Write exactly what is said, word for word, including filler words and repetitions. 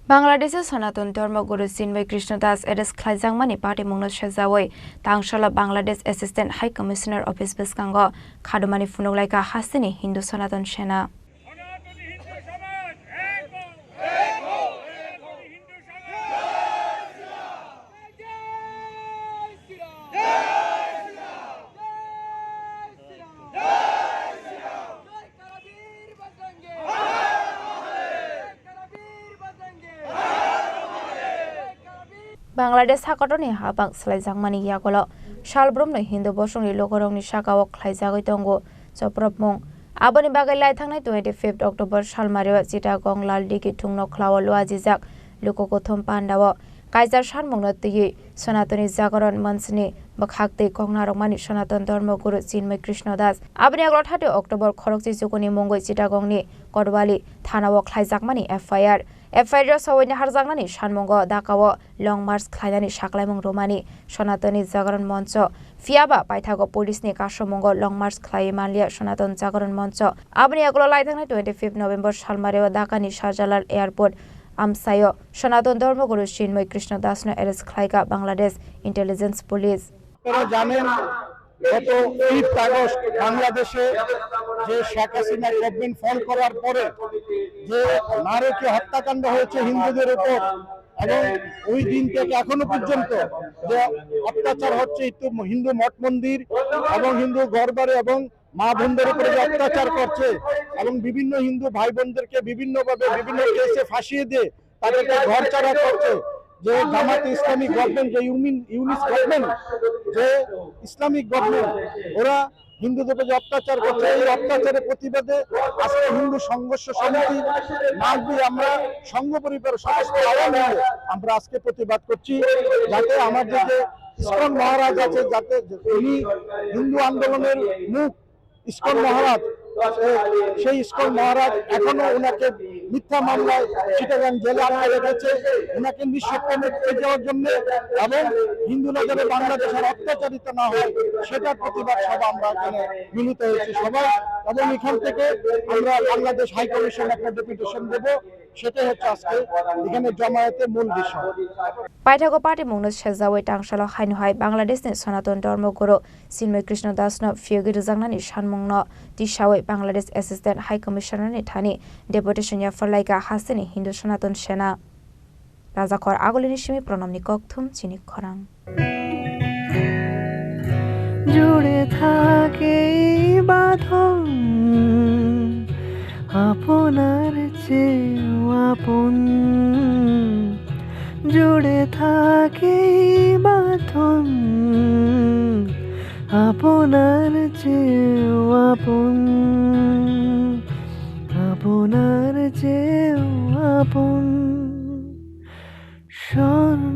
Bangladesh-o Sanatan Dharma Guru Chinmoy Krishna Das arrest khlaijakmani patimungno sejaui tangsalo Bangladesh Assistant High Commissioner Office bwskango khadumani phunuk laikha hasteni Hindu Sanatan Sena. Bangladesh hakotorni habang swlaijakmani yagulo salbrumno Hindu bosongni lukurokni sakao khlaijagwi tongo chopropmung. Aboni bagwi laithangnai twenty fifth October salmario Chittagong Lal Digi thungno khlao luajijak luku kuthum pandao kaisa sanmungno twiwi Sanatani Jagaran Manchni bwkhak twi kok narwkmani Sanatan Dharma Guru Chinmoy Krishna Das. Aboni yagulo thirty October khorokchi chukuni mungwi Chittagongni Kotwali thanao khlaijakmani F I R. F I R o sawini harjaknani sanmungo Dhakao Long March khlainani saklaimung rwmani Sanatani Jagaran Mancho, phiyaba paithago police ni kasomungo Long March khlaiwi manliya Sanatan Jagaran Mancho. Aboni yagulo laithangnai twenty fifth November salmario Dhakani Shahjalal Airport amsaio Sanatan Dharma Guru Chinmoy Krishna Das no arrest khlaikha Bangladesh Intelligence Police. আপনারা জানেন, গত fifth August বাংলাদেশে যে শেখ হাসিনা গভর্নমেন্ট ফল করার পরে যে নারকীয় হত্যাকাণ্ড হয়েছে হিন্দুদের উপর, এবং ওই দিন থেকে এখনো পর্যন্ত যে অত্যাচার হচ্ছে হিন্দু, হিন্দু মঠ মন্দির এবং হিন্দু ঘর বাড়ি এবং মা বোনদের উপরে যে অত্যাচার করছে এবং বিভিন্ন হিন্দু ভাই বোনদেরকে বিভিন্নভাবে বিভিন্ন কেসে ফাঁসিয়ে দিয়ে তাদেরকে ঘর ছাড়া করছে, যে জামাত ইসলামী গভর্নমেন্ট, যে ইউমিন-, ইউনিস গভর্নমেন্ট, যে ইসলামিক গভর্নমেন্ট, ওরা হিন্দুদের উপরে যে অত্যাচার করছে, এই অত্যাচারের প্রতিবাদে আজকে হিন্দু সংঘর্ষ সমিতি নাম দিয়ে আমরা সংঘ পরিবার সমস্ত আওয়ামী মিলে আমরা আজকে প্রতিবাদ করছি, যাতে আমাদের যে ইসকন মহারাজ আছে, যাতে উনি হিন্দু আন্দোলনের মুখ ইসকন মহারাজ, এ, সেই ইসকন মহারাজ এখনো ওনাকে মিথ্যা মামলায় চিটাগাং জেলে আটকে রেখেছে। ওনাকে নিঃশর্ত মুক্তি দেওয়ার জন্য এবং হিন্দু নগরে বাংলাদেশের অত্যাচারিত না হয়, সেটার প্রতিবাদ সভা আমরা এখানে মিলিত হয়েছি সবাই। এবং এখান থেকে আমরা বাংলাদেশ হাই কমিশন একটা ডেপুটেশন দেব। সেটাই হচ্ছে আজকে এখানে জমায়েতের মূল বিষয়। Paithago patimungno sejaui tangsalo haino hai Bangladeshni Sanatan Dharma Guru Chinmoy Krishna Dasno phiyogwi rwjaknani sanmungno tisaui Bangladesh Assistant High Commissioner ni thani deputation yapharlaikha hasteni Hindu Sanatan Sena. Rajakhor Agulini simi Pranamni kokthum chini khorang. জুড়ে থাকে এই বাঁধন আপনার চেয়েও আপন। জুড়ে থাকে এই বাঁধন আপনার চেয়েও আপন, আপনার চেয়েও আপন। স্বর্ণ